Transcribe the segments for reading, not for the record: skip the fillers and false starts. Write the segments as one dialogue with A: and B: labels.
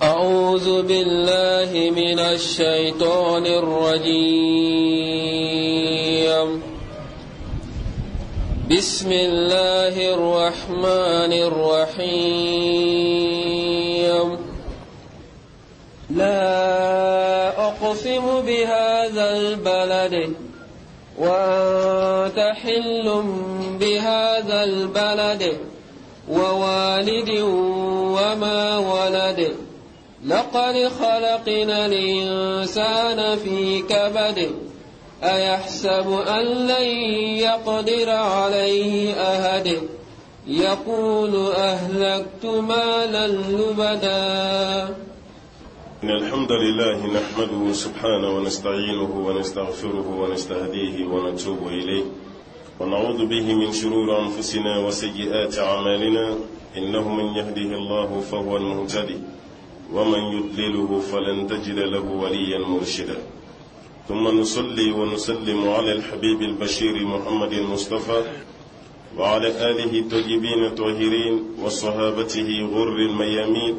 A: أعوذ بالله من الشيطان الرجيم. بسم الله الرحمن الرحيم. لا أقسم بهذا البلد وأنت حل بهذا البلد ووالد وما ولد، لقد خلقنا الإنسان في كبد، أيحسب أن لن يقدر عليه أحد، يقول أهلكت مالا لبدا.
B: إن الحمد لله نحمده سبحانه ونستعينه ونستغفره ونستهديه ونتوب إليه، ونعوذ به من شرور أنفسنا وسيئات أعمالنا، إنه من يهده الله فهو المهتدي، ومن يضلله فلن تجد له وليا مرشدا. ثم نصلي ونسلم على الحبيب البشير محمد المصطفى وعلى آله الطيبين الطاهرين وصحابته غر الميامين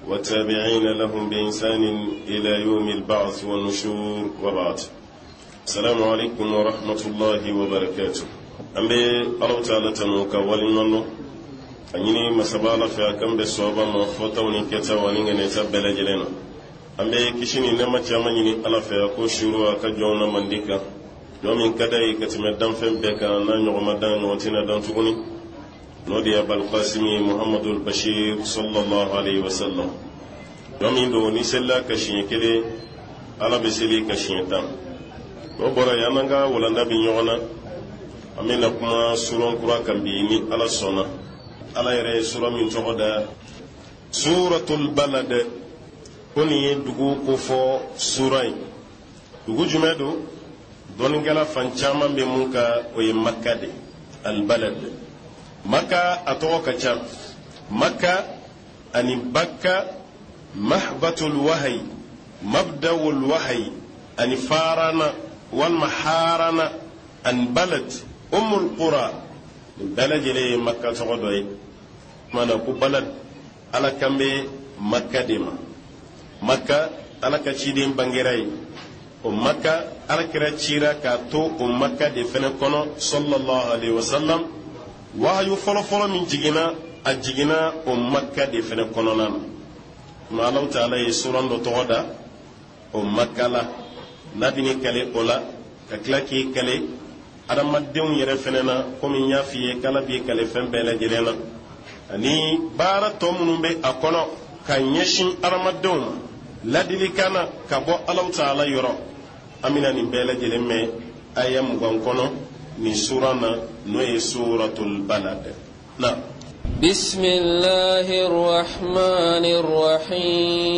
B: والتابعين لهم بإحسان إلى يوم البعث والنشور، وبعد. السلام عليكم ورحمة الله وبركاته. An bɛ Alahu taala tanu ka waleɲuman dɔn a ɲini masaba Ala fɛ a k'an bɛn sawaba ma fɔtaw ni kɛtaw ani ŋaniyata bɛɛ lajɛlen na. An bɛ kisi ni nɛɛma caman ɲini Ala fɛ a k'o suuru a ka jɔnw na mandi kan, jɔn min ka d'a ye ka tɛmɛ danfɛn bɛɛ kan, n'a ɲɔgɔn ma dan, ɲɔgɔn tɛna dan tuguni, n'o de ye Abalkasimi Muhamadu Bashir sallallahu alaihi wa sallam. Jɔn min don ni selila ka siɲɛ kelen, Ala bɛ seli ka siɲɛ 10. N'o bɔra yen, an n'an ka walanda bɛ ɲɔgɔn na. An bɛna kuma suran kura kan bi ni Ala sɔnna. Ala yɛrɛ ye sura min tɔgɔ da Suratul Balad, ko nin ye dugu kofɔ sura ye. Dugu jumɛn don? Dɔnnikɛla fan caman bɛ mun kan, o ye Maka de, Al-Balad. Maka a tɔgɔ ka ca, Maka ani Bakka, Mahbatul Wahayi, Mabdawul Wahayi, ani Farana walima Harana, ani Balad, Ummul Qura, nin bɛɛ lajɛlen ye Maka tɔgɔ dɔ ye. Tuma na ko Balad, Ala kan bɛ Maka de ma. Maka, Ala ka ciden bangera yen. O Maka, Ala kira cira k'a to o Maka de fɛnɛ kɔnɔ sallallahu alaihi wasallam. Wahayu fɔlɔfɔlɔ min jiginna, a jiginna o Maka de fɛnɛ kɔnɔna na. Tuma Alahu taala ye suran dɔ tɔgɔ da o Maka la, n'a bɛn'i kale o la ka tila k'i kale adamadenw yɛrɛ fɛnɛ na, komi n y'a f'i ye k'Ala b'i kale fɛn bɛɛ lajɛlen na, ani baara tɔ minnu bɛ a kɔnɔ ka ɲɛsin adamadenw ma ladilikan na ka bɔ Alahu taala yɔrɔ. An bɛna nin bɛɛ lajɛlen mɛn aya 20 kɔnɔ nin suran na, n'o ye Suratul Balad. Na.
A: Bismillahir Rahmanir Rahim.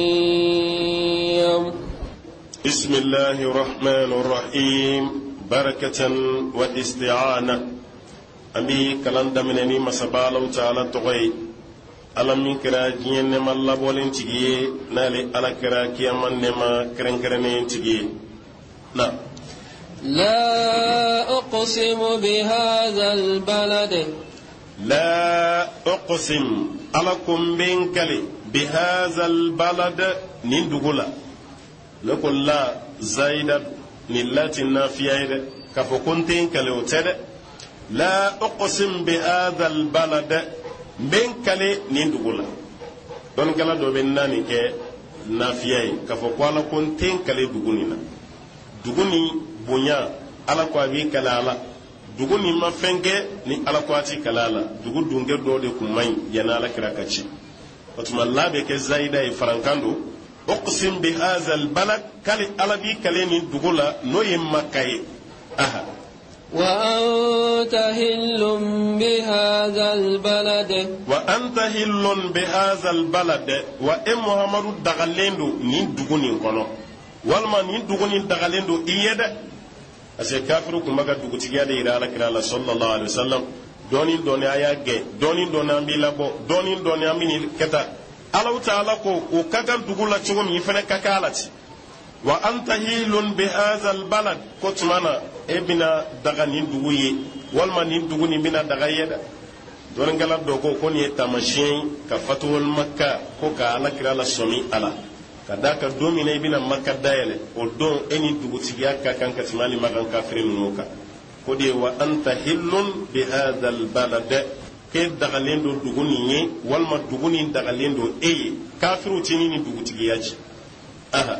B: Bismillahir Rahmanir Rahim. Barakatan wa isti'ana. An bɛ kalan daminɛ ni masaba Alahu taala tɔgɔ ye, Ala min kɛra diɲɛ nɛɛma labɔlen tigi ye, n'ale Ala kɛra kiyama nɛɛma kɛrɛnkɛrɛnnen tigi ye. Na.
A: La uqsimu bihadha albalad.
B: La uqsim, Ala ko n bɛ n kale bihadha albalad, nin dugu la. Ne ko la zayida, nin la ti nafiya ye dɛ, k'a fɔ ko n tɛ n kale o tɛ dɛ. La uqsim bihadha albalad, n bɛ n kale nin dugu la. Dɔnnikɛla dɔ bɛ na nin kɛ nafiya ye, k'a fɔ ko Ala ko n tɛ n kale dugu nin na. Dugu nin bonya, Ala ko a b'i kale a la. Dugu nin ma fɛn kɛ ni Ala ko a ti kale a la. Dugu dunkɛ dɔw de kun man ɲi yanni Ala kira ka ci. O tuma la bɛ kɛ zayida ye, farankan don. Uqsim bihadha albalad, k'ale Ala b'i kale nin dugu la, n'o ye Maka ye. Aha.
A: Wa anta hillun bihadha albalad.
B: Wa anta hillun bihadha albalad. Wa e Muhammadu dagalen don nin dugu nin kɔnɔ, walima nin dugu nin dagalen don i ye dɛ. Parce que kafiru kun b'a ka dugutigiya de yira Ala kira la sallallahu alaihi wasallam. Dɔɔni dɔɔni a y'a gɛn, dɔɔni dɔɔni an b'i labɔ, dɔɔni dɔɔni an bɛ nin kɛ tan. Alahu taala ko o ka kan dugu la cogo min, i fana ka kan a la ten. Wa anta hilun bihadha albalad, ko tuma na e bɛna daga nin dugu ye, walima nin dugu nin bɛna daga i ye dɛ. Dɔnnikɛla dɔ ko ko nin ye taamasiyɛn ye ka fatuwal Makka, ko ka Ala kira lasɔmi a la, ka d'a kan don min na i bɛna Makka dayɛlɛ, o don e ni dugutigiya ka kan ka tɛmɛ hali Makan kafiri ninnu kan. Ko de ye wa anta hillun bi hadhal balad, k'e dagalen don dugu nin ye, walima dugu nin dagalen don e ye, kafiriw t'i ni dugutigiya cɛ. Aha.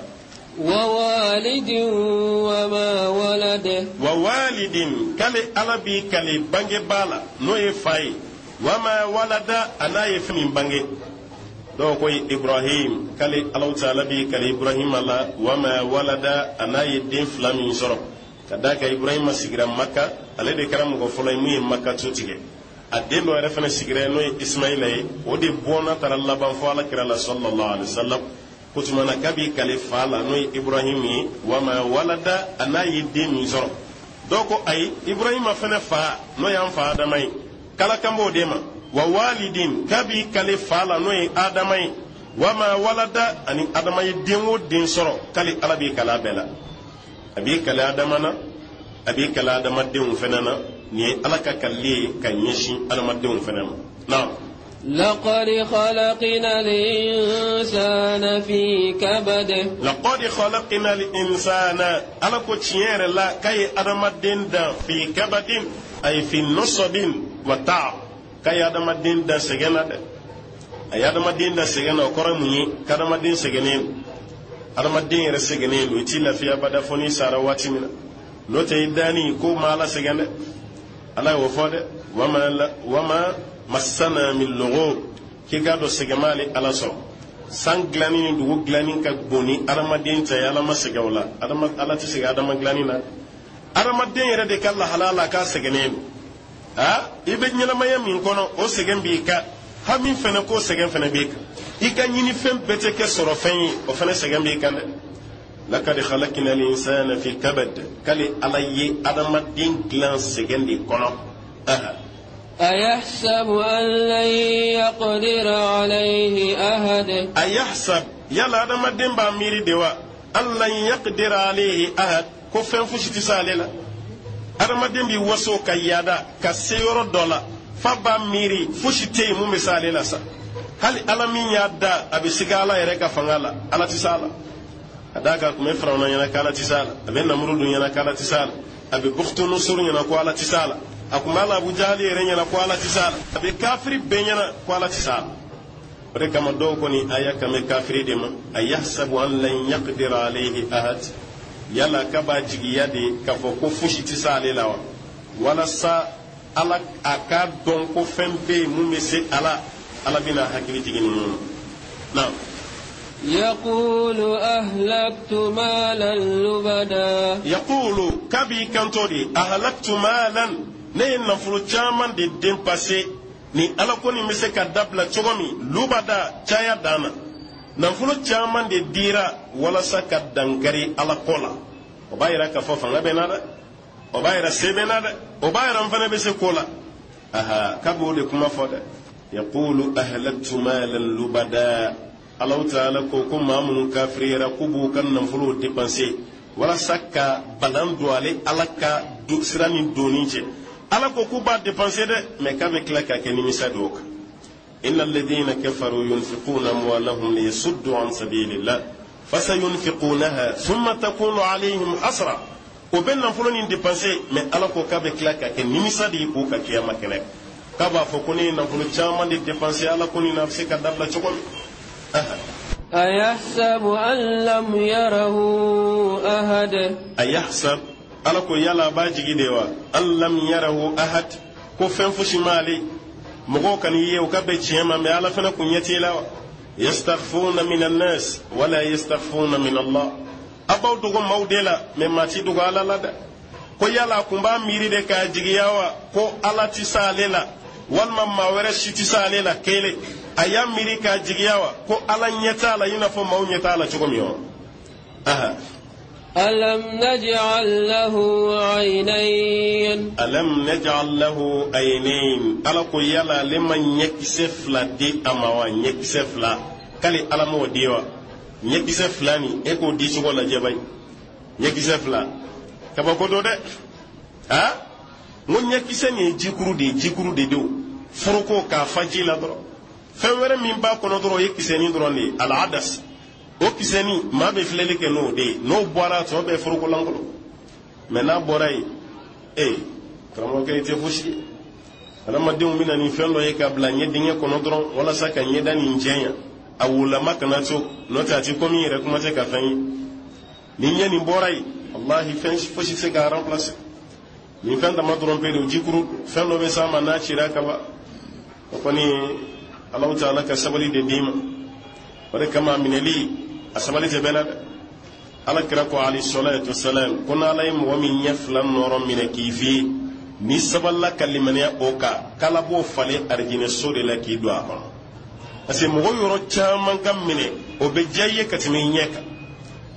A: ووالد وما ولد.
B: Wa walidin, k'ale Ala b'i kale bangebaa la, n'o ye fa ye, wama walada, a n'a ye fɛn min bange. Dɔw ko Ibrahim, k'ale Alahu Taala b'i kale Ibrahima la, wama walada, a n'a ye den fila min sɔrɔ, ka d'a kan Ibrahima sigira Maka, ale de kɛra mɔgɔ fɔlɔ ye mun ye Maka tu tigɛ. A den dɔ yɛrɛ fana sigira yen, n'o ye Ismaila ye, o de bɔnna taara laban fɔ Ala kira la sallallahu alaihi wa sallam. Ko tuma na k'a b'i kale fa la, n'o ye Ibrahim ye, wama walada, a n'a ye den min sɔrɔ. Dɔw ko ayi, Ibrahima fana fa, n'o y'an fa Adama ye, k'Ala kan b'o de ma. Wa walidin, k'a b'i kale fa la, n'o ye Adama ye, wama walada, ani Adama ye den o den sɔrɔ, k'ale Ala b'i kale a bɛɛ la. A b'i kale Adama na, a b'i kale adamadenw fana na. Nin ye Ala ka kalili ye ka ɲɛsin adamadenw fana ma. Naam.
A: لقد خلقنا الإنسان في كبد.
B: لقد خلقنا الإنسان، Ala ko tiɲɛ yɛrɛ la k'a ye adamaden dan, fi kabadin, ay fi nasabin wa ta'ab, k'a ye adamaden dan sɛgɛn na dɛ. A ye adamaden dan sɛgɛn na, o kɔrɔ mun ye? K'adamaden sɛgɛnnen don, adamaden yɛrɛ sɛgɛnnen don. I t'i lafiya bada fo n'i sara waati min na, n'o tɛ i danni ko ma Ala sɛgɛn dɛ. Ala y'o fɔ dɛ, wama massana min lughub, k'i k'a dɔn sɛgɛn m'ale Ala sɔrɔ. San dilanni ni dugu dilanni ka bon ni adamaden ta ye, Ala ma sɛgɛn o la. Ala tɛ sɛgɛn adama dilanni na. Adamaden yɛrɛ de ka lahala la k'a sɛgɛnnen don. Aa, i bɛ ɲɛnamaya min kɔnɔ, o sɛgɛn b'i kan, hami fɛnɛ k'o sɛgɛn fɛnɛ b'i kan, i ka ɲinifɛn bɛɛ tɛ kɛ sɔrɔ fɛn ye, o fɛnɛ sɛgɛn b'i kan dɛ. Lakad khalaqna al-insana fi kabad, k'ale Ala ye adamaden dilan sɛgɛn de kɔnɔ. Aha.
A: أيحسب أن لن يقدر عليه أحد.
B: Ayahsab, yala adamaden b'a miiri de wa, an lan yaqdira alayhi ahad, ko fɛn fosi tɛ se ale la? Adamaden b'i waso ka yaada ka se yɔrɔ dɔ la f'a b'a miiri fosi tɛ yen mun bɛ se ale la sa. Hali Ala min y'a da, a bɛ siga Ala yɛrɛ ka fanga la. Ala tɛ se a la. Ka d'a kan a tun bɛ Firawuna ɲɛna k'Ala tɛ se a la, a bɛ Namurudu ɲɛna k'Ala tɛ se a la, a bɛ Bukutunusuru ɲɛna ko Ala tɛ se a la, a tun b'a la Abu Jahali yɛrɛ ɲɛna ko Ala tɛ se a la, a bɛ kafiri bɛɛ ɲɛna ko Ala tɛ se a la. O de kama dɔw kɔni aya kan bɛ kafiri de ma. Ayahsabu an lan yaqdira alayhi ahad, yala k'a b'a jigiya de k'a fɔ ko fosi tɛ se ale la wa? Walasa Ala a k'a dɔn ko fɛn bɛ yen mun bɛ se a la, Ala bɛna hakili jigin ninnu na. Naam.
A: يقول أهلكت مالا لبدا.
B: Yaqulu, k'a b'i kanto de, ahlaktu malan, ne ye nafolo caman de dépenser ni Ala ko nin bɛ se ka dabila cogo min, lubada, caya dan na. Nafolo caman de dira walasa ka dankari Ala ko la. O b'a yira k'a fɔ fanga bɛ n na dɛ, o b'a yira se bɛ n na dɛ, o b'a yira n fana bɛ se ko la. Aha, k'a b'o de kuma fɔ dɛ. Yaqulu ahlaktu malan lubada. Alahu Taala ko ko maa minnu kafiriyara, k'u b'u ka nafolow dépenser walasa ka balan don ale Ala ka sira ni donni cɛ. Ala ko k'u b'a dépenser dɛ, mais k'a bɛ tila k'a kɛ nimisa dɔw kan. Inna alladhina kafaru yunfiquna amwalahum liyasuddu an sabilillah fasayunfiqunaha thumma takunu alayhim hasra. O bɛ nafolo nin dépenser, mais Ala ko k'a bɛ tila k'a kɛ nimisa de ye k'u ka kiyama kɛnɛ, k'a b'a fɔ ko ne ye nafolo caman de dépenser Ala ko nin na, a bɛ se ka dabila cogo min.
A: أيحسب أن لم يره أحد.
B: Ayahsab, Ala ko yala a b'a jigi de wa, an lam yarahu ahad, ko fɛn fosi m'ale, mɔgɔw kan'i ye o ka bɛn tiɲɛ ma, mais Ala fana kun ɲɛ t'e la wa? Yastakhfuna min annas wala yastakhfuna min Allah, a b'aw dogo maaw de la, mais maa t'i dogo Ala la dɛ. Ko yala a kun b'a miiri de k'a jigiya wa ko Ala ti s'ale la, walima maa wɛrɛ si ti s'ale la kelen? A y'a miiri k'a jigiya wa ko Ala ɲɛ t'a la i n'a fɔ maaw ɲɛ t'a la cogo min wa? Aha.
A: ألم نجعل له عينين.
B: Alam naj'al lahu aynayn, Ala ko yala ale ma ɲɛkisɛ fila di a ma wa? Ɲɛkisɛ fila, k'ale Ala m'o di wa? Ɲɛkisɛ fila nin, e k'o di cogo lajɛ bayi. Ɲɛkisɛ fila, kabako don dɛ. Ha, n ko ɲɛkisɛ nin ye jikuru de ye, jikuru de don. Foroko k'a fa ji la dɔrɔn, fɛn wɛrɛ min b'a kɔnɔ dɔrɔn, o ye kisɛnin dɔrɔn de ye, aladas. O kisɛnin, maa bɛ filɛli kɛ n'o de ye. N'o bɔra, a tɔ bɛɛ foroko lankolon. Mɛ n'a bɔra yen, ee karamɔgɔkɛ, i tɛ fosi ye. Adamadenw bɛ na ni fɛn dɔ ye ka bila ɲɛ dingɛ kɔnɔ dɔrɔn walasa ka ɲɛda nin jɛnya, a wolama kana to, n'o tɛ a ti komi yɛrɛ kuma tɛ ka fɛn ye. Ni ɲɛ nin bɔra yen, walahi, fɛn fosi tɛ se k'a remplacer. Nin fɛn dama dɔrɔn pe de, jikuru fɛn dɔ bɛ s'a ma, n'a cira ka ban. O kɔni, Alahu taala ka sabali de d'i ma. O de kama a minɛli, a sabali tɛ bɛɛ la dɛ. Ala kira ko, alayhi salatu wasalam, ko n'Ala ye mɔgɔ min ɲɛ fila nɔrɔ minɛ k'i fi, ni sabalila ka limaniya o kan, k'Ala b'o falen arijinɛ so de la k'i don a kɔnɔ. Parce que mɔgɔ yɔrɔ caman ka minɛ, o bɛ diya i ye ka tɛmɛ i ɲɛ kan.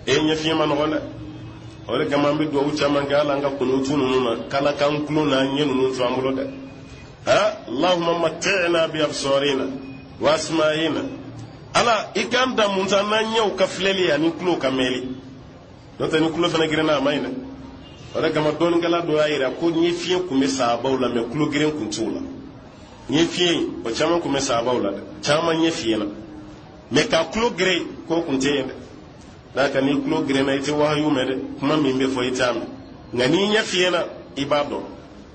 B: E ɲɛ fiɲɛ ma nɔgɔn dɛ. O de kama an bɛ dugawu caman kɛ hali an ka kunutu ninnu na, k'Ala k'an tulo n'an ɲɛ ninnu to an bolo dɛ. Ha, Allahumma matti'na bi absarina wa asma'ina. Ala, i k'an da mun ta n'an ɲɛw ka filɛli ani tulo ka mɛnli. N'o tɛ, ni tulo fana gerenna, a ma ɲi dɛ. O de kama dɔnnikɛla dɔ y'a yira ko ɲɛ fiɲɛ tun bɛ sahabaw la, mɛ tulo geren tun t'u la. Ɲɛ fiɲɛ, o caman tun bɛ sahabaw la dɛ, caman ɲɛ fiyɛna, mɛ ka tulo geren, k'o tun tɛ yen dɛ. N'a ka n'i tulo gerenna, i tɛ wahayu mɛn dɛ, kuma min bɛ fɔ, i t'a mɛn. Nka n'i ɲɛ fiyɛna, i b'a dɔn,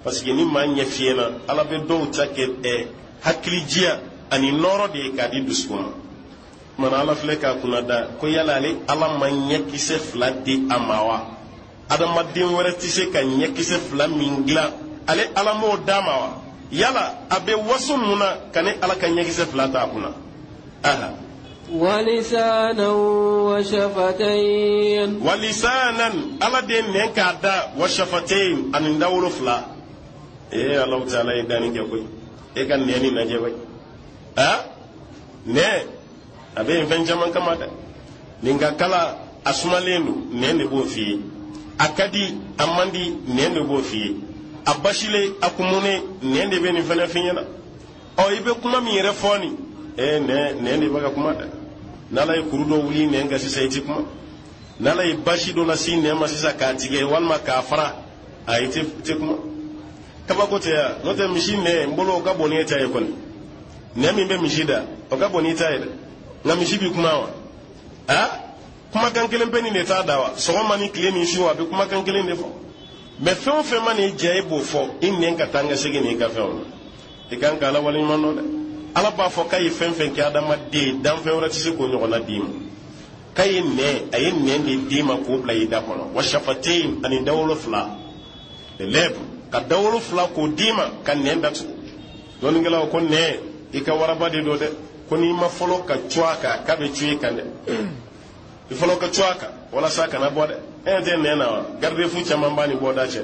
B: parce que ni maa ɲɛ fiyɛna, Ala bɛ dɔw ta kɛ hakilijiya ani nɔɔrɔ de ye k'a di dusukun ma. Kumana, Ala filɛ k'a kunna da ko yala ale Ala ma ɲɛkisɛ fila di a ma wa? Adamaden wɛrɛ tɛ se ka ɲɛkisɛ fila min dilan, ale Ala m'o d'a ma wa? Yala a bɛ waso mun na ka ne Ala ka ɲɛkisɛ fila ta a kunna? Aha.
A: ولسانا وشفتين.
B: ولسانا, Ala de nɛn k'a da, وشفتين, ani dawolo fila. Ee, Alahu taala ye danni kɛ koyi. E ka nɛn nin lajɛ koyi. A nɛn, a bɛ yen fɛn caman kama dɛ. Nin ka kala, a sumalen don, nɛn de b'o f'i ye. A ka di, a man di, nɛn de b'o f'i ye. A basilen, a kumunen, nɛn de bɛ nin fɛnɛ f'i ɲɛna. Ɔ, i bɛ kuma min yɛrɛ fɔ nin, ee, nɛn, nɛn de bɛ ka kuma dɛ. N'Ala ye kuru dɔ wuli nɛn kan sisan, i ti kuma. N'Ala ye basi dɔ lase nɛn ma sisan, k'a tigɛ walima k'a fara, a i tɛ kuma. Kabako tɛ yan. N'o tɛ, misi nɛn n bolo, o ka bon ni e ta ye kɔni. Nɛn min bɛ misi da, o ka bon n'i ta ye dɛ. Nka misi bi kuma wa? A kumakan kelen pe nin de t'a da wa? Sɔgɔma ni tile ni su, a bɛ kumakan kelen de fɔ. Mɛ fɛn o fɛn ma n'i diya, e b'o fɔ i nɛn ka taa n ka segin n'i ka fɛnw na. I kan ka Ala waleɲuman dɔn dɛ. Ala b'a fɔ k'a ye fɛn fɛn kɛ adamaden ye, danfɛn wɛrɛ tɛ se k'o ɲɔgɔnna d'i ma. K'a ye nɛn, a ye nɛn de d'i ma k'o bila i da kɔnɔ, وشفتين, ani dawolo fila, les lèvres, ka dawolo fila k'o d'i ma ka nɛn datugu. Dɔnnikɛlaw ko nɛn, i ka waraba de don dɛ. Ko n'i ma fɔlɔ ka cu a kan, k'a bɛ cu i kan dɛ. I fɔlɔ ka cu a kan walasa a kana bɔ dɛ. E tɛ nɛn na wa? Garde-fou caman b'a ni bɔda cɛ.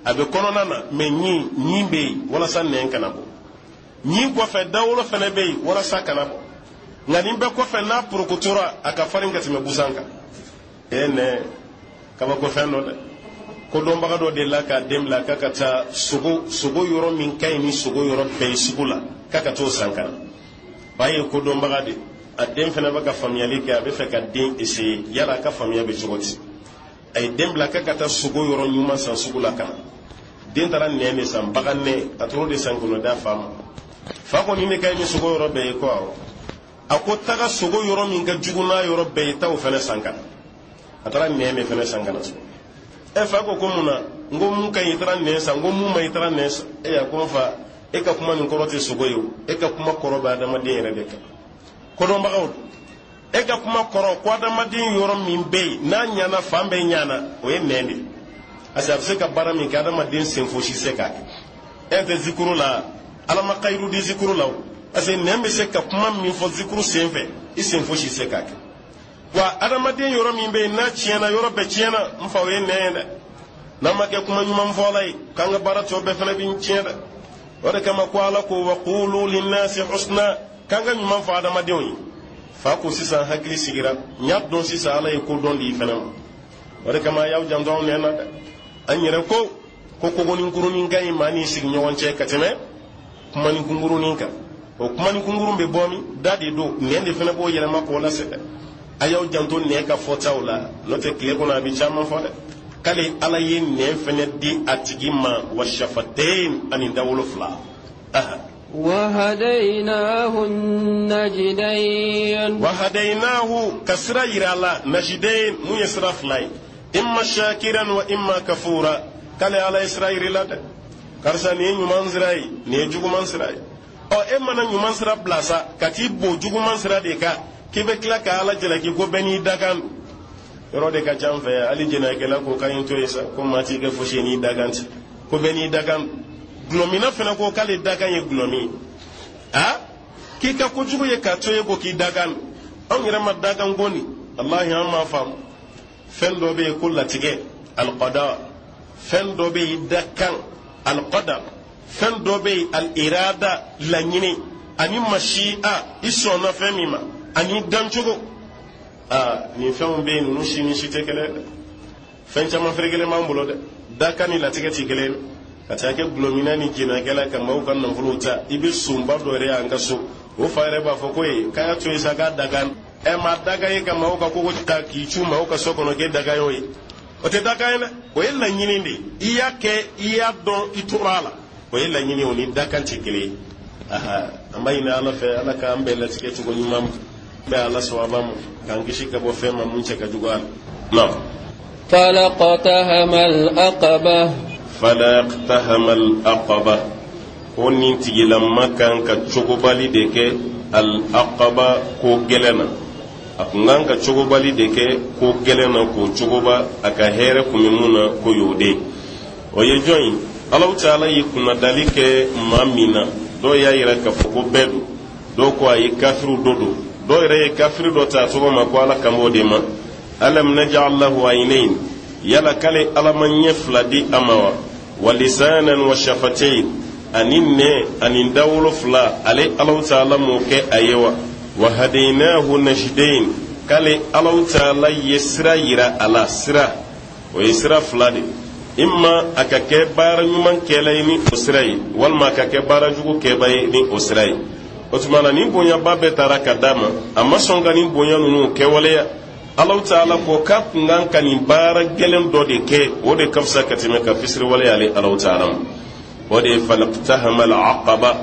B: A bɛ kɔnɔna na, mɛ ɲin, ɲin bɛ yen walasa nɛn kana bɔ. Ɲin kɔfɛ, dawolo fɛnɛ bɛ yen walasa kana bɔ. Nka nin bɛɛ kɔfɛ, n'a porokotora, a ka farin ka tɛmɛ busan kan. E nɛ, kabako fɛn dɔ dɛ. Ko dɔnbaga dɔ delila k'a den bila k'a ka taa sogo, sogo yɔrɔ min ka ɲi ni sogo yɔrɔ bɛɛ ye sugu la, k'a ka t'o san ka na. Fa ye ko dɔnbaga de, a den fana bɛ ka faamuyali kɛ. A bɛ fɛ ka den essayer, yala a ka faamuya bɛ cogo di. A ye den bila k'a ka taa sogo yɔrɔ ɲuman san sugu la ka na. Den taara nɛn de san, bagan nɛn. A tor'o de san k'o d'a fa ma. Fa ko nin de ka ɲi ni sogo yɔrɔ bɛɛ ye. Ko awɔ. A ko taga sogo yɔrɔ min ka jugu n'a yɔrɔ bɛɛ ye, taa o fana san ka na. A taara nɛn de fana san ka na so. Ɛ, fa ko ko mun na? N ko mun ka ɲi, i taara nɛn san. N ko mun ma ɲi, i taara nɛn san. E a ko n fa, e ka kuma nin kɔrɔ tɛ sogo ye o. E ka kuma kɔrɔ bɛ adamaden yɛrɛ de kan. Kodɔnbagaw don. E ka kuma kɔrɔ ko adamaden yɔrɔ min bɛ yen n'a ɲana, fan bɛɛ ɲana, o ye nɛn de ye, parce que a bɛ se ka baara min kɛ, adamaden sen fosi se k'a kɛ. E tɛ zikuru la, Ala ma kayidu di zikuru la o, parce que nɛn bɛ se ka kuma min fɔ zikuru sen fɛ, i sen fosi se k'a kɛ. Wa adamaden yɔrɔ min bɛ yen n'a tiɲɛna, yɔrɔ bɛɛ tiɲɛna, n fa, o ye nɛn ye dɛ. N'an ma kɛ kuma ɲuman fɔla ye, k'an ka baara tɔ bɛɛ fana bɛ tiɲɛ dɛ. O de kama ko Ala ko وقولوا للناس حسنا, k'an ka ɲuman fɔ adamadenw ye. Fa ko sisan hakili sigira, n y'a dɔn sisan Ala ye ko dɔn di i fana ma. O de kama a y'aw janto anw nɛn na dɛ. An yɛrɛ ko ko kogonin kurunin ka ɲi maa n'i sigiɲɔgɔn cɛ ka tɛmɛ kumani kunkurunin kan. O kumani kunkurun bɛ bɔ min da de don, nɛn de fana b'o yɛlɛma k'o lase dɛ. A y'aw janto nɛn ka fɔtaw la, n'o tɛ tile kɔnɔ a bɛ caman fɔ dɛ. K'ale Ala ye nɛn fana di a tigi ma, وشفتين, ani dawolo fila. Aha.
A: وهديناه النجدين.
B: وهديناه ka sira yira a la نجدين mun ye sira fila ye, إما شاكرا وإما كفورا. K'ale Ala ye sira yira i la dɛ, karisa, nin ye ɲuman sira ye, nin ye juguman sira ye. Ɔ, e mana ɲuman sira bila sa ka t'i bo juguman sira de kan, k'i bɛ tila ka Ala jalaki ko bɛɛ n'i dakan don. Yɔrɔ de ka ca an fɛ yan. Hali jɛnɛkɛla ko k'an ye to yen sa, ko maa t'i kɛ fosi ye n'i dakan tɛ, ko bɛɛ n'i dakan don. Gulɔminna fana ko k'ale dakan ye gulɔmin ye. A k'i ka kojugu ye k'a to ye, ko k'i dakan don. Anw yɛrɛ ma dakan ko nin, walahi, an m'a faamu. Fɛn dɔ bɛ yen ko latigɛ, القضاء. Fɛn dɔ bɛ yen dakan, القدر. Fɛn dɔ bɛ yen الإرادة, laɲini ani مشيئة, i sɔnna fɛn min ma ani dancogo. Aa, nin fɛnw bɛ yen, ninnu si ni si tɛ kelen dɛ. Fɛn caman feere kelen b'an bolo dɛ. Dakan ni latigɛ ti kelen ye. Ka taa kɛ gulɔmina ni jɛnɛkɛla ka maaw ka nafolow ta, i bɛ sonba dɔ yɛrɛ y'an ka so, o fa yɛrɛ b'a fɔ ko ye k'a y'a to yen sa, k'a dakan. Ɛ, maa dakan ye ka maaw ka koko ta k'i cu maaw ka so kɔnɔ k'e dakan y'o ye, o tɛ dakan ye dɛ. O ye laɲini de ye. I y'a kɛ, i y'a dɔn, i tora a la, o ye laɲini, o ni dakan tɛ kelen ye. Aha, an b'a ɲini Ala fɛ, Ala k'an bɛɛ latigɛ cogo ɲuman ma, bɛ Ala sɔn ma k'an kisi ka bɔ fɛn ma mun cɛ ka jugu a la. Naam.
A: فلا اقتحم العقبة.
B: فلا اقتحم العقبة. Ko nin tigilama kan ka cogobali de kɛ العقبة, ko gɛlɛn na. A kun kan ka cogobali de kɛ ko gɛlɛn na, k'o cogoba. A ka hɛrɛ kun bɛ mun na, ko y'o de ye. O ye jɔn ye? Alahu Taala ye kunnadali kɛ maa min na, dɔw y'a yira k'a fɔ ko bɛɛ don, dɔw ko ayi, kafiriw dɔ don, dɔw yɛrɛ ye kafiri dɔ ta a tɔgɔ ma ko Ala kan b'o de ma. ألم نجعل له عينين, yala k'ale Ala ma ɲɛ fila di a ma wa? ولسانا وشفتين, ani nɛ ani dawolo fila, ale Alahu Taala m'o kɛ a ye wa? وهديناه النجدين, k'ale Alahu Taala ye sira yira a la. Sira o ye sira fila de, imma a ka kɛ baara ɲuman kɛla ye ni o sira ye, walima a ka kɛ baara jugu kɛba ye ni o sira ye. O tuma na, nin bonyaba bɛɛ taara ka d'a ma, a ma sɔn ka nin bonya ninnu kɛwaleya. Alahu Taala ko k'a kun kan ka nin baara gɛlɛn dɔ de kɛ, o de ka fisa ka tɛmɛ ka fisiri waleya ale Alahu Taala ma. O de ye فلا اقتحم العقبة,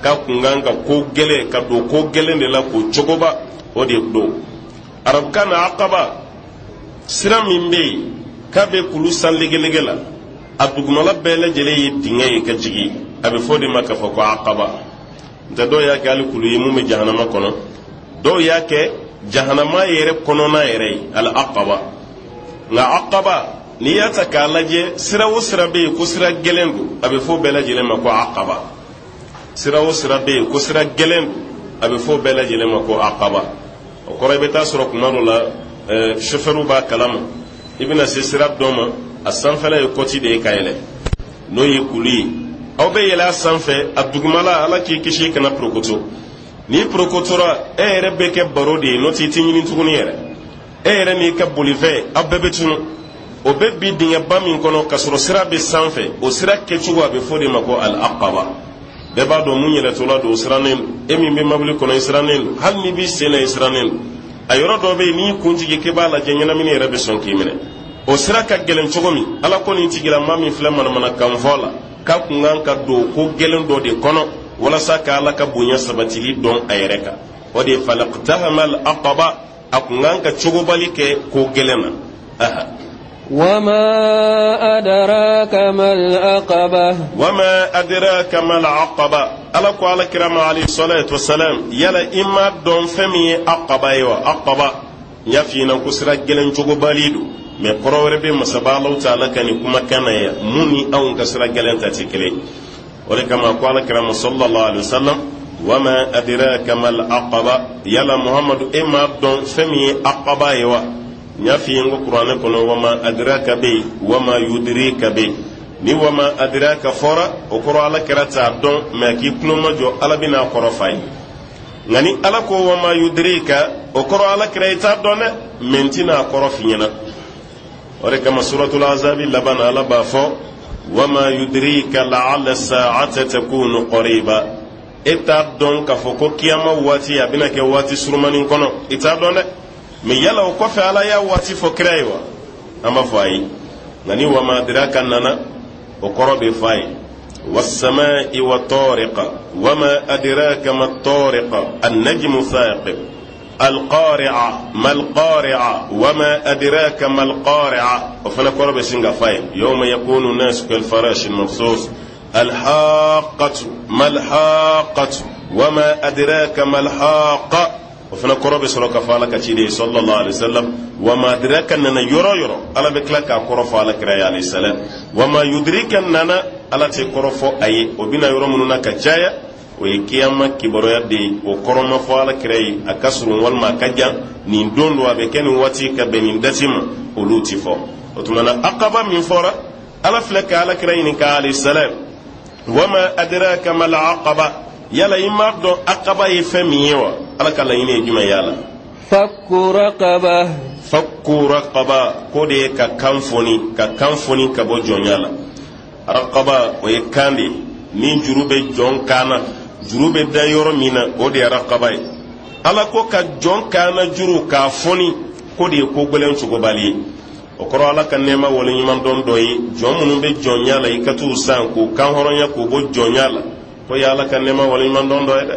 B: k'a kun kan ka ko gɛlɛn, ka don ko gɛlɛn de la k'o cogoba, o de don. Arabukan na, عقبة, sira min bɛ yen k'a bɛ kulu san legelege la, a dugumala bɛɛ lajɛlen ye dingɛ ye ka jigin, a bɛ fɔ o de ma k'a fɔ ko عقبة. Nka dɔw y'a kɛ hali kulu ye mun bɛ jahanama kɔnɔ, dɔw y'a kɛ jahanama yɛrɛ kɔnɔna yɛrɛ ye العقبة. Nka عقبة, n'i y'a ta k'a lajɛ, sira o sira bɛ yen ko sira gɛlɛn don, a bɛ fɔ bɛɛ lajɛlen ma ko عقبة. Sira o sira bɛ yen ko sira gɛlɛn don, a bɛ fɔ bɛɛ lajɛlen ma ko عقبة. O kɔrɔ, i bɛ taa sɔrɔ kuma dɔ la, sofɛriw b'a kalama, i bɛna se sira dɔ ma, a sanfɛla ye kɔti de ye ka yɛlɛ, n'o ye kulu ye. Aw bɛ yɛlɛ a sanfɛ, a dugumala, Ala k'i kisi kana porokoto. N'i porokotora, e yɛrɛ bɛ kɛ baro de ye, n'o tɛ i tɛ ɲini tuguni yɛrɛ. E yɛrɛ n'i ka bolifɛn, aw bɛɛ bɛ tunu. O bɛ bi dingɛba min kɔnɔ ka sɔrɔ sira bɛ sanfɛ, o sira kɛcogo, a bɛ fɔ o de ma ko العقبة. Bɛɛ b'a dɔn mun yɛlɛtɔla don, o sirannen don. E min bɛ mobili kɔnɔ, i sirannen don. Hali n'i b'i sen na, i sirannen don. A yɔrɔ dɔ bɛ yen, n'i kun jigin k'i b'a lajɛ, ɲɛnamini yɛrɛ bɛ sɔn k'i minɛ. O sira ka gɛlɛn cogo min, Ala ko nin tigilama min filɛ manamanakan fɔ la, k'a kun kan ka don ko gɛlɛn dɔ de kɔnɔ walasa ka Ala ka bonya sabatili dɔn a yɛrɛ kan. O de ye فلا اقتحم العقبة, a kun kan ka cogobali kɛ ko gɛlɛn na. Aha.
A: وما أدراك ما العقبة.
B: وما أدراك ما العقبة. Ala ko Ala kira ma عليه الصلاة والسلام, yala i ma dɔn fɛn min ye عقبة ye wa? عقبة, n y'a f'i ɲɛna ko sira gɛlɛn cogobali don, mɛ kɔrɔ wɛrɛ bɛ masaba Alahu Taala ka nin kumakan na yan mun ni anw ka sira gɛlɛn ta tɛ kelen. O de kama ko Ala kira ma صلى الله عليه وسلم, وما أدراك ما العقبة, yala Muhamadu, e m'a dɔn fɛn min ye عقبة ye wa? N y'a f'i ye n ko kuranɛ kɔnɔ, وما أدراك bɛ yen, وما يدريك bɛ yen. Ni وما أدراك fɔra, o kɔrɔ Ala kira t'a dɔn, mɛ k'i tulo ma jɔ, Ala bɛna a kɔrɔ f'a ye. Nka ni Ala ko وما يدريك, o kɔrɔ Ala kira i t'a dɔn dɛ, mɛ n tɛna a kɔrɔ f'i ɲɛna. O de kama suratul azabi laban na, Ala b'a fɔ وما يدريك لعل الساعة تكون قريبا. E t'a dɔn k'a fɔ ko kiyama waati a bɛna kɛ waati surumanin kɔnɔ, i t'a dɔn dɛ. Mɛ yala o kɔfɛ, Ala y'a waati fɔ kira ye wa? An b'a fɔ ayi. Nka ni وما أدراك nana, o kɔrɔ bɛ fɔ a ye. والسماء والطارق وما أدراك ما الطارق النجم الثاقب القارعة ما القارعة وما أدراك ما القارعة وفنا قرب سنغفاي يوم يكون الناس كالفراش المبثوث الحاقة ما الحاقة وما أدراك ما الحاقة وفنا قرب سرك فالك تشيدي صلى الله عليه وسلم وما أدراك أننا يرى يرى ألا بكلك أقرب فالك عليه السلام وما يدريك أننا ألا تقرب أي وبنا يرى مننا كجاية o ye kiyama kibaruya de ye o kɔrɔ ma fɔ ala kira ye a ka surun walima a ka jan nin don don a bɛ kɛ nin waati ka bɛn nin dati ma olu ti fɔ o tuma na akaba min fɔra ala filɛ ka ala kira ɲininka alayhi salam wama adraka mal aqaba yala i m'a dɔn akaba ye fɛn min ye wa ala ka laɲini ye jumɛn ye a la
A: fakku raqaba
B: fakku raqaba k'o de ye ka kan foni ka kan foni ka bɔ jɔnya la raqaba o ye kan de ye ni juru bɛ jɔn kan na juru bɛ da yɔrɔ min na o de ye raqaba ye ala ko ka jɔn kan na juru k'a foni k'o de ye ko gɛlɛn cogobali ye o kɔrɔ ala ka nɛɛma waleɲuman dɔn dɔ ye jɔn minnu bɛ jɔnya la i ka t'u san k'u kan hɔrɔnya k'u bɔ jɔnya la k'o ye ala ka nɛɛma waleɲuman dɔn dɔ ye dɛ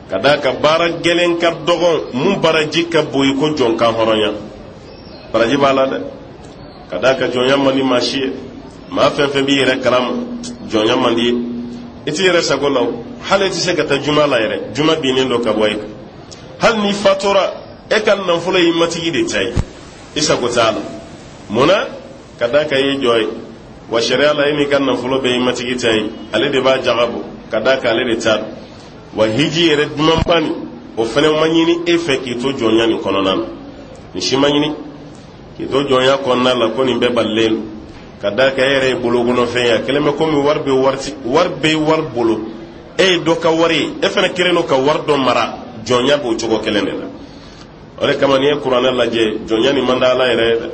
B: ka d'a kan baara gɛlɛn ka dɔgɔn mun baraji ka bon i ko jɔn kan hɔrɔnya baraji b'a la dɛ ka d'a kan jɔnya man di maa si ye maa fɛn fɛn b'i yɛrɛ kalama jɔnya man di ye i t'i yɛrɛ sago la o hali i tɛ se ka taa juma la yɛrɛ juma binnen don ka bɔ e kan hali n'i fatura e ka nafolo y'i matigi de ta ye i sago t'a la mun na ka d'a kan i ye jɔn ye wa sariya la e n'i ka nafolo bɛɛ y'i matigi ta ye ale de b'a jaga bɔ ka d'a kan ale de ta don wa hiji yɛrɛ dumanba nin o fana ma ɲini e fɛ k'i to jɔnya nin kɔnɔna na nin si ma ɲini k'i to jɔnya kɔnɔna la ko nin bɛɛ balilen don ka d'a kan e yɛrɛ ye bolokɔnɔfɛn ye a kɛlen bɛ komi wari bɛ wari wari bɛ wari bolo e ye dɔ ka wari ye e fana kɛlen don ka wari dɔ mara jɔnya b'o cogo kelen de la o de kama n'i ye kuranɛ lajɛ jɔnya nin man di ala yɛrɛ ye dɛ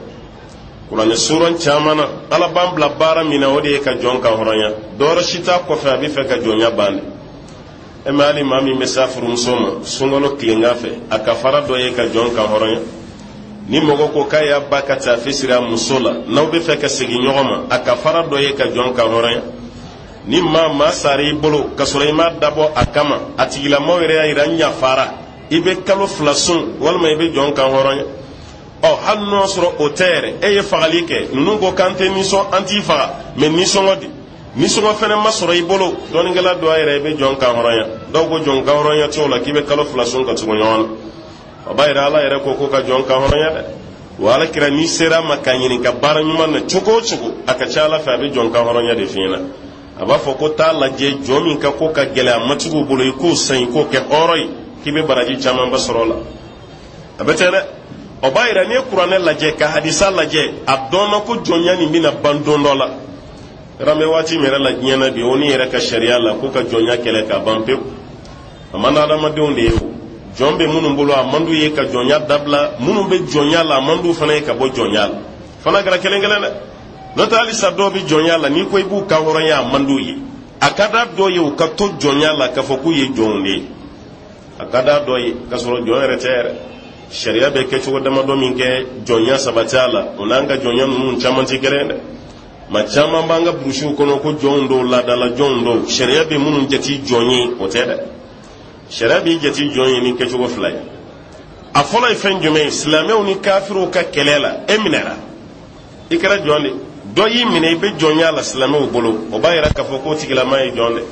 B: kuranɛ suran caman na ala b'an bila baara min na o de ye ka jɔn kan hɔrɔnya dɔwɛrɛ si t'a kɔfɛ a bɛ fɛ ka jɔnya ban de e ma hali maa min bɛ s'a furumuso ma sunkalo tilengan fɛ a kafara dɔ ye ka jɔn kan hɔrɔnya ni mɔgɔ ko k'a y'a ba ka taafe siri a muso la n'aw bɛ fɛ ka segin ɲɔgɔn ma a kafara dɔ ye ka jɔn kan hɔrɔnya ni maa maa sara i bolo ka sɔrɔ i m'a dabɔ a kama a tigilamɔgɔ yɛrɛ y'a yira n yafara i bɛ kalo fila sun walima i bɛ jɔn kan hɔrɔnya ɔ hali n'o sɔrɔ o tɛ yɛrɛ e ye fagali kɛ ninnu ko k'an tɛ nisɔn an t'i faga mɛ nisɔngɔ di nisɔngɔ fɛnɛ ma sɔrɔ i bolo dɔnnikɛla dɔ yɛrɛ i bɛ jɔn kan hɔrɔnya dɔw ko jɔn kan hɔrɔnya t'o la k'i bɛ kalo fila sun ka tugu ɲɔgɔn na o b'a yira ala yɛrɛ ko ko ka jɔn kan hɔrɔnya dɛ wa ala kira n'i sera a ma k'a ɲininka baara ɲuman na cogo o cogo a ka ca ala fɛ a bɛ jɔn kan hɔrɔnya de f'i ɲɛna a b'a fɔ ko taa lajɛ jɔn min ka ko ka gɛlɛn a matigiw bolo i k'o san i k'o kɛ hɔrɔn ye k'i bɛ baraji camanba sɔrɔ o la a bɛ ten dɛ o b'a yira n'i ye kuranɛ lajɛ ka hadisa lajɛ a dɔnna ko jɔnya nin bɛna ban don dɔ la yɔrɔ an bɛ waati min yɛrɛ la diɲɛ na bi o ni yɛrɛ ka sariya la ko ka jɔnya kɛlɛ k'a ban pewu a man di adamadenw de ye o jɔn bɛ minnu bolo a man d'u ye ka jɔnya dabila minnu bɛ jɔnya la a man d'u fana ye ka bɔ jɔnya la fana kɛra kelen kelen dɛ n'o tɛ halisa dɔw bɛ jɔnya la n'i ko i b'u kan hɔrɔnya a man d'u ye a ka d'a dɔw ye u ka to jɔnya la k'a fɔ k'u ye jɔnw de ye a ka d'a dɔ ye k'a sɔrɔ jɔn yɛrɛ tɛ yɛrɛ sariya bɛ kɛcogo damadɔ min kɛ jɔnya sabati a la o n'an ka jɔnya ninnu caman tɛ kelen dɛ maa caman b'an ka burusiw kɔnɔ ko jɔnw dɔw laadala jɔnw dɔw sariya bɛ minnu jate jɔn ye o tɛ dɛ sariya b'i jate jɔn ye ni kɛcogo fila ye a fɔlɔ ye fɛn jumɛn ye silamɛw ni kafiriw ka kɛlɛ la e minɛra i kɛra jɔn de dɔ y'i minɛ i bɛ jɔnya la silamɛw bolo o b'a yira k'a fɔ k'o tigilama ye jɔn de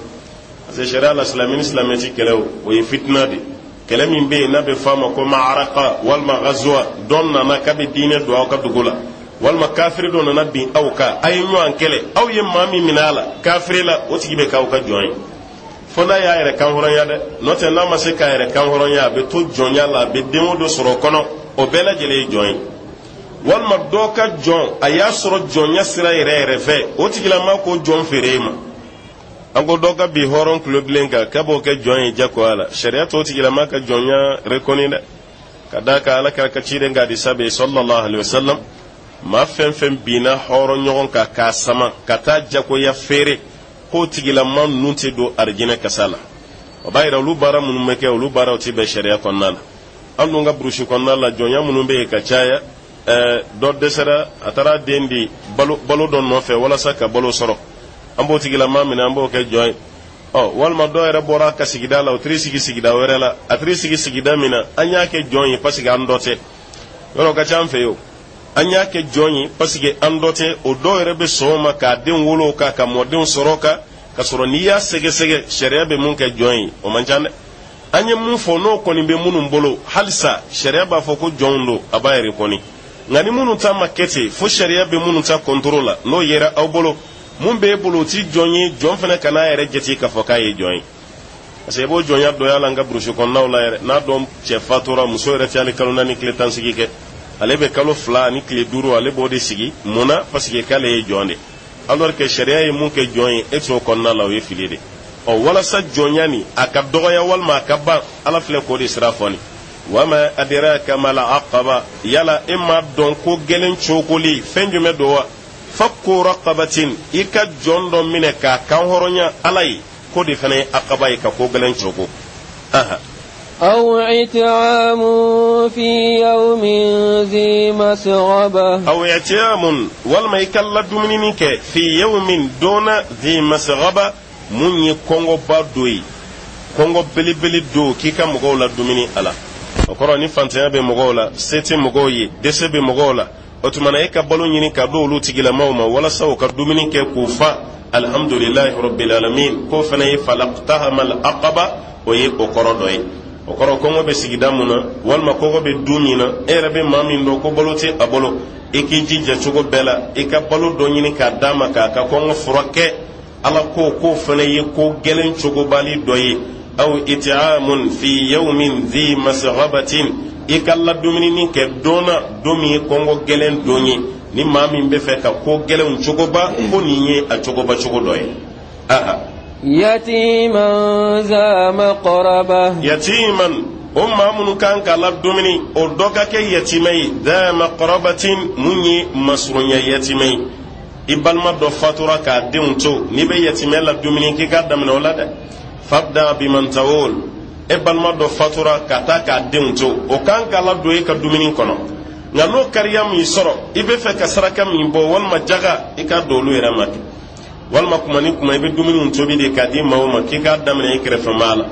B: parce que sariya la silamɛ ni silamɛ ti kɛlɛ o o ye fitina de kɛlɛ min bɛ yen n'a bɛ f'a ma ko maaraka walima gazuwa dɔ nana k'a bɛ diinɛ don aw ka dugu la walima kafiri dɔ nana bin aw kan a ye ɲɔgɔn kɛlɛ aw ye maa min minɛ a la kafiri la o tigi bɛ k'aw ka jɔn ye fo n'a y'a yɛrɛ kanhɔrɔnya dɛ n'o tɛ n'a ma se k'a yɛrɛ kanhɔrɔnya a bɛ to jɔnya la a bɛ den o dɔ sɔrɔ o kɔnɔ o bɛɛ lajɛlen ye jɔn ye walima dɔ ka jɔn a y'a sɔrɔ jɔnya sira yɛrɛ yɛrɛ fɛ o tigilama k'o jɔn feere e ma an ko dɔ ka bin hɔrɔn tulo bilen kan k'a b'o kɛ jɔn ye jagoya la sariya t'o tigilama ka jɔnya rekɔni dɛ ka d'a kan ala kira ka ciden ka hadisa bɛ yen sallallahu alaihi wasallam maa fɛn fɛn binna hɔrɔn ɲɔgɔn kan k'a sama ka taa jagoya feere k'o tigilama ninnu tɛ don arijinɛ kasa la o b'a yira olu baara minnu bɛ kɛ olu baaraw tɛ bɛn sariya kɔnɔna la an dun ka burusi kɔnɔna la jɔnya minnu bɛ yen ka caya dɔ dɛsɛra a taara den di balo balo dɔ nɔfɛ walasa ka balo sɔrɔ An b'o tigilama minɛ, an b'o kɛ jɔn ye. Ɔ, walima dɔw yɛrɛ bɔra a ka sigida la, o tiri sigi sigida wɛrɛ la, a tiri sigi sigida min na, an y'a kɛ jɔn ye parce que an dɔ tɛ. Yɔrɔ ka ca an fɛ yen o. An y'a kɛ jɔn ye parce que an dɔ tɛ. O dɔw yɛrɛ bɛ sɔn o ma k'a denw wolo o kan, ka mɔdenw sɔrɔ o kan, ka sɔrɔ n'i y'a sɛgɛsɛgɛ, sariya bɛ mun kɛ jɔn ye, o man ca dɛ. An ye mun fɔ, n'o kɔni bɛ minnu bolo halisa, sariya b'a fɔ ko jɔnw don, a b'a yɛrɛ kɔni. Nka ni minnu ta ma kɛ ten, fo sariya bɛ minnu ta kɔntoro la, n'o yera aw bolo, mun b'e bolo, o ti jɔn ye. Jɔn fana kan'a yɛrɛ jate k'a fɔ k'a ye jɔn ye, parce que i b'o jɔnya dɔ y'a la an ka burusi kɔnɔnaw la yɛrɛ. N'a dɔn cɛ fatura, muso yɛrɛ tɛ hali kalo 4 tile 10 sigi kɛ, ale bɛ kalo 2 ani tile 5, ale b'o de sigi. Mun na? Parce que k'ale ye jɔn de, alors que sariya ye mun kɛ jɔn ye, e t'o kɔnɔna la, o ye fili de. Ɔ, walasa jɔnya nin a ka dɔgɔya walima a ka ban, Ala filɛ k'o de sira fɔ nin. Wama adraka mal aqaba, yala e m'a dɔn ko gɛlɛn cokoli fɛn jumɛn don wa? Fakku raqabatin, i ka jɔn dɔ minɛ k'a kan hɔrɔnya Ala ye, k'o de fana ye aqaba ye, ka ko gɛlɛn coko. Aha.
A: أو إطعام في يوم ذي مسغبة.
B: أو إطعام، walima i ka ladumuni kɛ, في يوم, don na, ذي مسغبة, mun ye kɔngɔba dɔ ye, kɔngɔ belebele don, k'i ka mɔgɔw la dumuni a la. O kɔrɔ, ni fantanya bɛ mɔgɔw la, se tɛ mɔgɔw ye, dɛsɛ bɛ mɔgɔw la, o tuma na e ka balo ɲini ka di olu tigilamaw ma walasa u ka dumuni kɛ k'u fa. Alhamdulilahi rabbil alamin. K'o fana ye فلا اقتحم العقبة, o ye o kɔrɔ dɔ ye. O kɔrɔ, kɔngɔ bɛ sigida mun na, walima kɔngɔ bɛ du min na, e yɛrɛ bɛ maa min dɔn ko balo tɛ a bolo, i k'i jija cogo bɛɛ la, i ka balo dɔ ɲini k'a d'a ma k'a ka kɔngɔ furakɛ. Ala ko k'o fana ye ko gɛlɛn cogobali dɔ ye. أو إطعام في يوم ذي مسغبة, i ka ladumuni kɛ don na, don min ye kɔngɔ gɛlɛn don ye. Ni maa min bɛ fɛ ka ko gɛlɛnw cogoba, ko nin ye a cogoba cogo dɔ ye. Aha.
A: يتيما ذا مقربة.
B: يتيما, o maa minnu kan ka ladumuni, o dɔ ka kɛ yatimɛ ye, ذا مقربة, mun ye masurunya yatimɛ ye. I balima dɔ fatura k'a denw to, n'i bɛ yatimɛ ladumuni, k'i k'a daminɛ o la dɛ. فابدأ بمن تعول. E balima dɔ fatura ka taa k'a denw to, o kan ka ladon e ka dumuni kɔnɔ. Nka n'o kariya min sɔrɔ, i bɛ fɛ ka saraka min bɔ walima jaga, i k'a don olu yɛrɛ ma kɛ. Walima kuma ni kuma, i bɛ dumuniw tobi de k'a di maaw ma, k'i k'a daminɛ i kɛrɛfɛmaa la.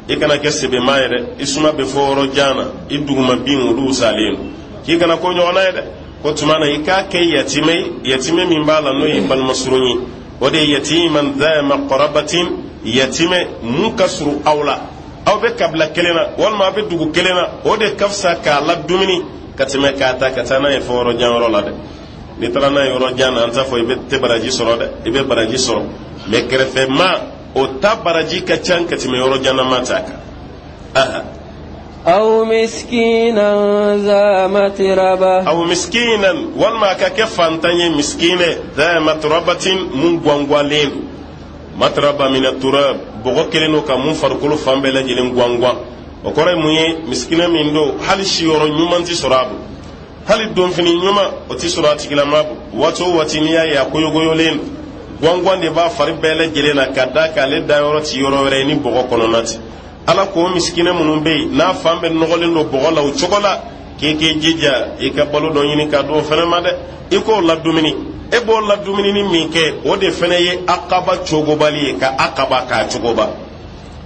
B: I kana kɛ sɛbɛmaa ye dɛ, i suma bɛ fɔ yɔrɔ jan na, i duguma bin olu salen don, k'i kana ko ɲɔgɔnna ye dɛ. Ko tuma na, i k'a kɛ yatimɛ ye, yatimɛ min b'a la, n'o ye balima surun ye, o de ye يتيما ذا مقربة, yatimɛ mun ka surun aw la, aw bɛ kabila kelen na walima aw bɛ dugu kelen na, o de ka fisa k'a la dumuni ka tɛmɛ k'a ta ka taa n'a ye fɔ yɔrɔ jan yɔrɔ la dɛ. N'i taara n'a ye yɔrɔ jan na, an t'a fɔ i bɛ tɛ baraji sɔrɔ dɛ, i bɛ baraji sɔrɔ, mɛ kɛrɛfɛ maa, o ta baraji ka ca ka tɛmɛ yɔrɔ jan na maa ta kan. Aha.
A: أو مسكينا ذا متربة.
B: أو مسكينا, walima a ka kɛ fantan ye, miskinɛ, ذا متربة, mun gwangwalen don. متربة من التراب, bɔgɔ kelen don ka mun farikolo fan bɛɛ lajɛlen gwangwan. O kɔrɔ ye mun ye? Miskinɛ min don, hali siyɔrɔ ɲuman tɛ sɔrɔ a bolo, hali donfini ɲuman o tɛ sɔrɔ a tigilama bolo. Waati o waati, n'i y'a ye, a koyokoyolen don, gwangwan de b'a fari bɛɛ lajɛlen na, ka da k'ale da yɔrɔ ti yɔrɔ wɛrɛ ye ni bɔgɔ kɔnɔna tɛ. Ala k'o miskinɛ minnu bɛ yen, n'a fan bɛɛ nɔgɔlen don bɔgɔ la o cogo la, k'i k'i jija i ka balo dɔ ɲini ka d'o fana ma dɛ, i k'o ladumuni. E b'o ladumuni min kɛ, o de fana ye akaba cogobali ye, ka akaba k'a cogoba.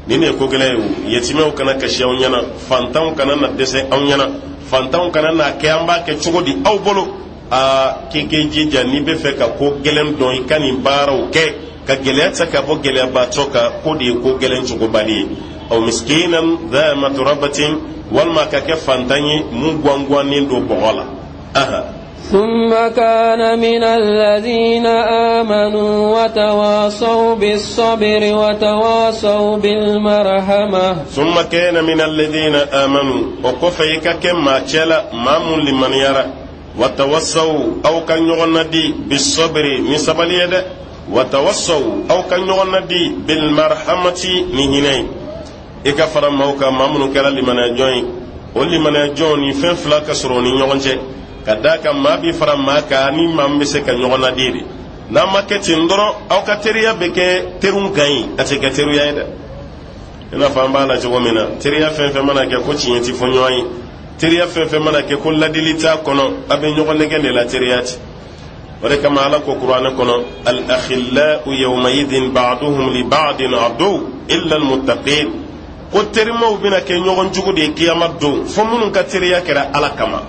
B: Nin de ye ko gɛlɛn ye. O yatimɛw kana kasi aw ɲɛna, fantanw kana na dɛsɛ aw ɲɛna, fantanw kana na kɛ an b'a kɛ cogo di aw bolo. Aa, k'i k'i jija, n'i bɛ fɛ ka ko gɛlɛn dɔn, i ka nin baaraw kɛ ka gɛlɛya ta ka bɔ gɛlɛyabatɔ kan, k'o de ye ko gɛlɛn cogobali ye. أو مسكينا ذا متربة, walima ka kɛ fantan ye mun gwangwannen don bɔgɔ la. Aha.
A: ثم كان من الذين آمنوا وتواصوا بالصبر وتواصوا بالمرحمة.
B: ثم كان من الذين آمنوا, o kɔfɛ i ka kɛ maa cɛ la, maa mun limaniyara, وتواصوا, aw ka ɲɔgɔn nadi, بالصبر, ni sabali ye dɛ, وتواصوا, aw ka ɲɔgɔn nadi, بالمرحمة, ni hinɛ ye. I ka fara maaw kan, maa minnu kɛra limaniyajɔn ye. O limaniyajɔn ni fɛn fila ka sɔrɔ o ni ɲɔgɔn cɛ, ka d'a kan maa bi fara maa kan ni maa min bɛ se ka ɲɔgɔn nadi de. N'a ma kɛ ten dɔrɔn, aw ka teriya bɛ kɛ teriw kan ye, a tɛ kɛ teriya ye dɛ. I n'a fɔ an b'a la cogo min na, teriya fɛn fɛn mana kɛ ko tiɲɛ ti fɔ ɲɔgɔn ye, teriya fɛn fɛn mana kɛ ko ladili t'a kɔnɔ, a bɛ ɲɔgɔn nɛgɛ de la, teriya ti. O de kama Ala ko Kuranɛ kɔnɔ: al akhillau yawmaidhin ba'duhum li ba'din adu illa almuttaqin. Ko terimaw bɛna kɛ ɲɔgɔn jugu de ye kiyama don, fo minnu ka teriya kɛra Ala kama.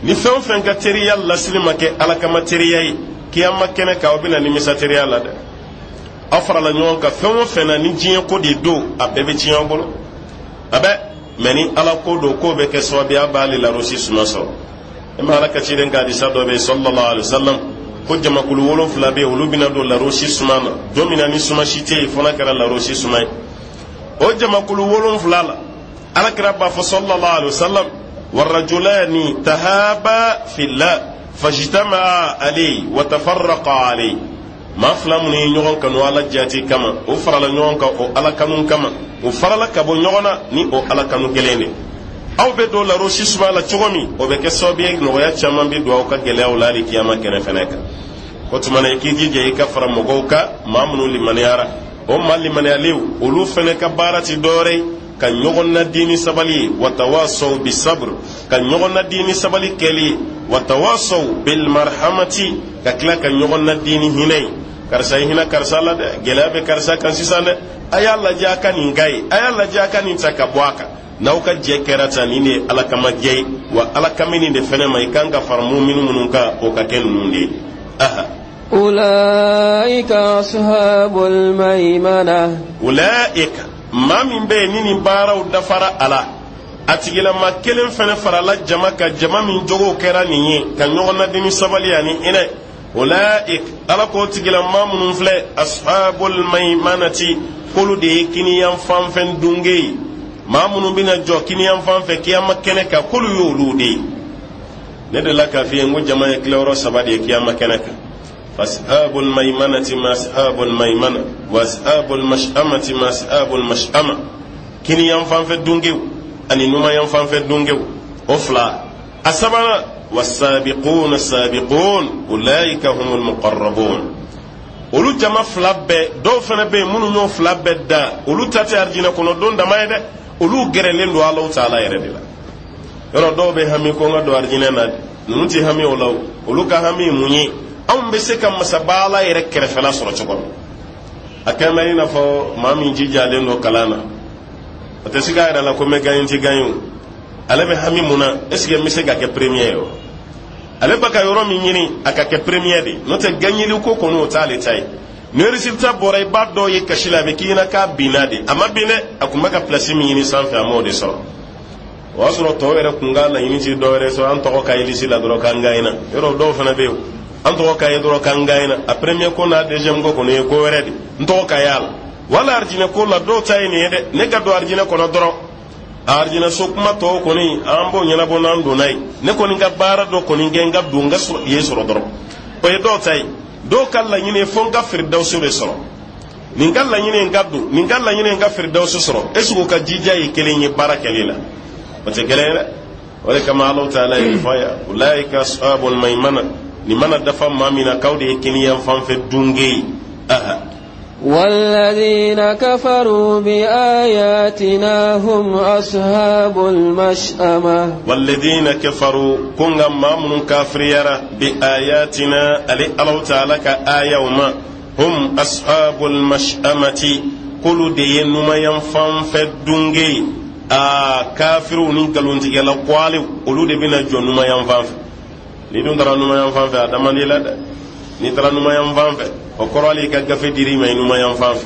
B: Ni fɛn o fɛn ka teriya lasili ma kɛ Ala kama teriya ye, kiyama kɛnɛ kan, aw bɛna nimisa teriya la dɛ. Aw farala ɲɔgɔn kan fɛn o fɛn na, ni diɲɛ ko de don, a bɛɛ bɛ tiɲɛ aw bolo, a bɛ mɛ. Ni Ala ko don, k'o bɛ kɛ sababu ye a b'ale larosi suma sɔrɔ. E ma Ala ka ciden ka hadisa dɔ bɛ yen, sallallahu alaihi wa sallam, ko jamakulu 7 bɛ yen, olu bɛna don larosi suma na don min na ni suma si tɛ yen fo n'a kɛra larosi suma ye. O jamakulu 7 la, Ala kira b'a fɔ, sallallahu alaihi wa sallam: warajulani tahaba fillah fajtama'a alayhi wa tafarraqa alayhi. Maa fila minnu ye ɲɔgɔn kanu Ala jati kama, o farala ɲɔgɔn kan o Ala kanu kama, o farala ka bɔ ɲɔgɔn na ni o Ala kanu kelen de. Aw bɛ don larosi suma la cogo min, o bɛ kɛ sababu ye nɔgɔya caman bɛ don aw ka gɛlɛyaw la hali kiyama kɛnɛ fɛnɛ kan. O tuma na, i k'i jija i ka fara mɔgɔw kan, maa minnu limaniyara. O maa limaniyalenw, olu fɛnɛ ka baara ti dɔwɛrɛ ye ka ɲɔgɔn nadi ni sabali ye, watawasaw bisabr, ka ɲɔgɔn nadi ni sabali kɛli ye, watawasaw bilmarhamati, ka tila ka ɲɔgɔn nadi ni hinɛ ye. Karisa ye hinɛ karisa la dɛ, gɛlɛya bɛ karisa kan sisan dɛ, a y'a lajɛ a ka nin k'a ye, a y'a lajɛ a ka nin ta ka bɔ a kan. N'aw ka jɛ kɛra tan, nin de ye Ala kama jɛ ye. Wa Ala kama nin de fɛnɛ ma, i kan ka fara muminu minnu kan, o ka kɛ ninnu de ye. Aha.
A: أولئك أصحاب الميمنة.
B: Ulaika, maa min bɛ yen ni nin baaraw dafara a la, a tigilama kelen fɛnɛ farala jama ka, jama min jogow kɛra nin ye, ka ɲɔgɔn nadi ni sabali ani hinɛ. Ulaik, Ala k'o tigilama minnu filɛ, ashabul maimanati, k'olu de ye kiniyan fanfɛn dunge ye. Maa minnu bɛna jɔ kiniyan fan fɛ kiyama kɛnɛ kan, k'olu y'olu de ye. Ne de la k'a f'i ye n ko jama ye tilayɔrɔ saba de ye kiyama kɛnɛ kan: فأصحاب الميمنة ما أصحاب الميمنة، وأصحاب المشأمة ما أصحاب المشأمة. Kini yan fan fɛ dungew ani numa yan fan fɛ dungew, o fila. A sabanan: والسابقون السابقون أولئك هم المقربون. Olu jama fila bɛɛ, dɔw fana bɛ yen minnu y'o fila bɛɛ da, olu ta tɛ arijinɛ kɔnɔ don dama ye dɛ, olu gɛrɛlen don Alaw taala yɛrɛ de la. Yɔrɔ dɔw bɛ hami ko n ka don arijinɛ na, ninnu tɛ hami o la. O olu ka hami ye mun ye? Anw bɛ se ka masaba Ala yɛrɛ kɛrɛfɛla sɔrɔ cogo min. A kɛn bɛ i n'a fɔ maa min jijalen don kalan na, o tɛ se k'a yɛrɛ la ko n bɛ gagner, tɛ gagner. O ale bɛ hami mun na? Est ce que n bɛ se ka kɛ premier ye? O ale bɛ ka yɔrɔ min ɲini, a ka kɛ premier de, n'o tɛ gagneli ko kɔni, o t'ale ta ye. Ni résultat bɔra, i b'a dɔw ye kasi la, a bɛ k'i ɲɛna k'a binna de. A ma bin dɛ, a tun bɛ ka place min ɲini sanfɛ, a m'o de sɔrɔ. O y'a sɔrɔ tɔw yɛrɛ kun ka laɲini ti dɔwɛrɛ sɔrɔ, an tɔgɔ ka ye liste la dɔrɔn k'an gagnena. Yɔrɔ dɔw fana bɛ yen, an tɔgɔ ka ye dɔrɔn k'an gagnena, a premier ko n'a deuxième ko kɔni ye ko wɛrɛ de, n tɔgɔ ka ye a la. Wala arijinɛ ko la, dɔw ta ye nin ye dɛ: ne ka don arijinɛ kɔnɔ dɔrɔn, arijinɛ so kuma tɔw kɔni, an b'o ɲɛnabɔ n'an donna yen. Ne kɔni ka baara dɔ kɔni kɛ, n ka don, n ka yen sɔrɔ dɔrɔn. O ye dɔw ta ye. Dɔw ka laɲini ye fo n ka firidawuso de sɔrɔ. Nin ka laɲini ye n ka don, nin ka laɲini ye n ka firidawuso sɔrɔ. Est ce que o ka jija ye kelen ye baara kɛli la? O tɛ kelen ye dɛ. O de kama Alahu taala ye fɔ yan: ulaika ashabul maimana. Nin mana dafa maa min na, k'aw de ye kiniyan fanfɛ dunge ye. Aha.
A: والذين كفروا بآياتنا هم أصحاب المشأمة.
B: والذين كفروا, ko nka maa minnu kafiriyara, بآياتنا, ale Alahu taala ka ayaw ma, هم أصحاب المشأمة, k'olu de ye numayan fanfɛ dunge ye. Aa, kafiriw ni nkalontigɛla kwalew, olu de bɛna jɔ numayan fan fɛ. Ni dun taara numayan fan fɛ, a da man di la dɛ. N'i taara numayan fan fɛ, o kɔrɔ hali i ka gafe dir'i ma i numayan fan fɛ.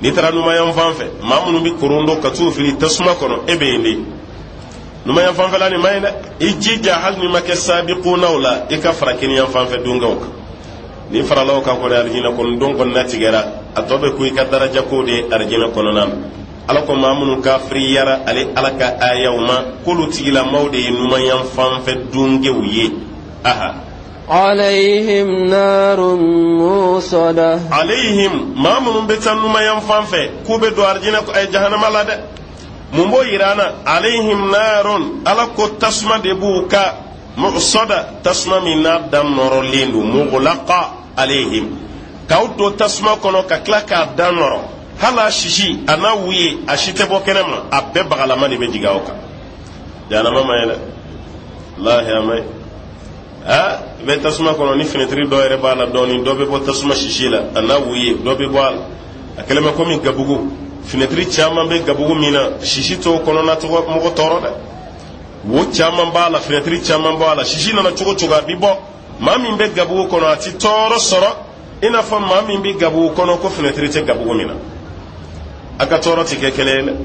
B: N'i taara numayan fan fɛ, maa minnu bɛ koron ka t'u fili tasuma kɔnɔ, e bɛ yen de. Numayan fanfɛla nin ma ɲi dɛ. I jija, hali n'i ma kɛ sabiqunaw la, i ka fara kiniyan fanfɛ dungaw kan. Ni farala o kan kɔni, arijinɛ kɔni don kɔni natigɛra, a tɔ bɛ ko i ka daraja ko de ye arijinɛ kɔnɔna na. Ala ko maa minnu kafiriyara ale Ala ka ayaw ma, k'olu tigilamaw de ye numayan fanfɛ dungew ye. Aha.
A: عليهم نار موصدة.
B: عليهم, maa minnu bɛ taa numayan fan fɛ, k'u bɛ don arijinɛ ɛ jahanama la dɛ, mun b'o yira an na? عليهم نار, Ala ko tasuma de b'u ka, مؤصدة, tasuma min n'a da nɔrɔlen don. مغلقة عليهم, k'aw don tasuma kɔnɔ ka tila k'a da nɔrɔ, hali a sisi a n'a wuye, a si tɛ bɔ kɛnɛ ma, a bɛɛ bagalama de bɛ jigin aw kan. Jahanama ma ye dɛ, walahi a ma ye. Aa, i bɛ tasuma kɔnɔ ni finɛtiri dɔ yɛrɛ b'a la dɔɔni, dɔ bɛ bɔ tasuma sisi la, a n'a wo ye, dɔ bɛ bɔ a la. A kɛlen bɛ komi gabugu, finɛtiri caman bɛ gabugu min na, sisi t'o kɔnɔna tɔgɔ mɔgɔ tɔɔrɔ dɛ. Wo caman b'a la, finɛtiri caman b'a la, sisi nana cogo cogo, a bi bɔ. Maa min bɛ gabugu kɔnɔ, a ti tɔɔrɔ sɔrɔ i n'a fɔ maa min bɛ gabugu kɔnɔ ko finɛtiri tɛ gabugu min na. A ka tɔɔrɔ ti kɛ kelen ye dɛ.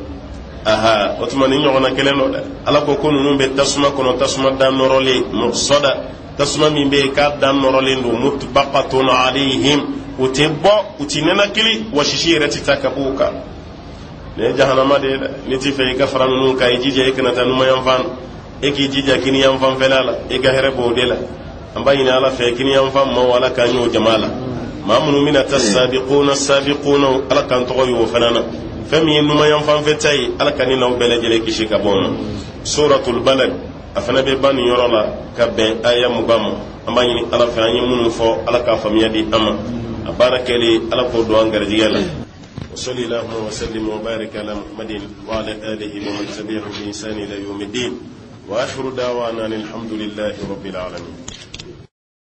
B: Aha, o tuma nin ɲɔgɔnna kelen don dɛ. Ala ko ko ninnu bɛ tasuma kɔnɔ, tasuma da nɔrɔlen, muqsada, tasuma min bɛ yen k'a da nɔrɔlen don, mutbaqatun alayhim, u tɛ bɔ, u tɛ nɛnakili, wa sisi yɛrɛ tɛ taa ka bɔ u kan. Nin ye jahanama de ye dɛ. N'i t'i fɛ i ka fara ninnu kan, i jija i kana taa numanyanfan, e k'i jija kiniyanfanfɛla la, i ka hɛrɛ b'o de la. An b'a ɲini Ala fɛ, kiniyanfan maaw, Ala k'an y'o jama la. Maa minnu bɛna taa sabiquna sabiquna, Ala k'an tɔgɔ y'o fana na. Fɛn min ye numanyanfanfɛ ta ye, Ala ka ne n'aw bɛɛ lajɛlen kisi ka bɔ o ma. Suratul Balad, a fana bɛ ban nin yɔrɔ la ka bɛn aya 20 ma. An b'a ɲini Ala fɛ, an ye minnu fɔ, Ala k'a faamuya di an ma, a baara kɛlen, Ala k'o don an garijɛgɛ la. وصلي اللهم وسلم وبارك على محمد وعلى آله ومن تبعهم بإحسان إلى يوم الدين، وآخر دعوانا أن الحمد لله رب العالمين.